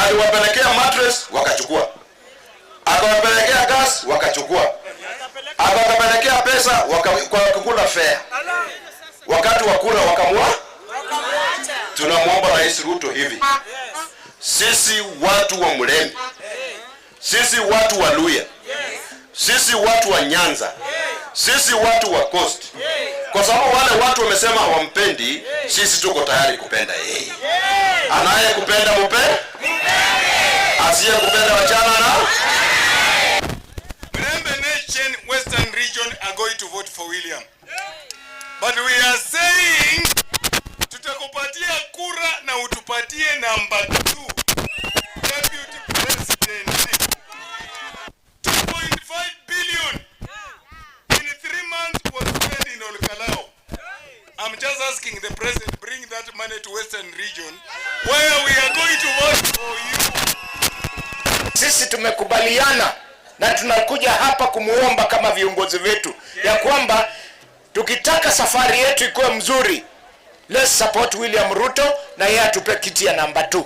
Aliwapelekea mattress, wakachukua, akawapelekea gas, wakachukua, akawapelekea pesa kwa kukula fare. Wakati wa kura wakamua. Tunamwomba Rais Ruto hivi, sisi watu wa Mulembe, sisi watu wa Luhya, sisi watu wa Nyanza, sisi watu wa Coast, kwa sababu wale watu wamesema hawampendi, sisi tuko tayari kupenda yeye. Anayekupenda mupe, asiyekupenda wachana na. Mulembe Nation, Western Region are going to vote for William. But we are saying tutakupatia kura na utupatie number 2 deputy president. 2.5 billion in 3 months was spent in Ol Kalou. I'm just asking the president, bring that money to Western Region where we are going to vote for you. Sisi tumekubaliana na tunakuja hapa kumuomba kama viongozi wetu ya kwamba tukitaka safari yetu ikuwe mzuri, let's support William Ruto na yeye atupe kiti ya namba 2.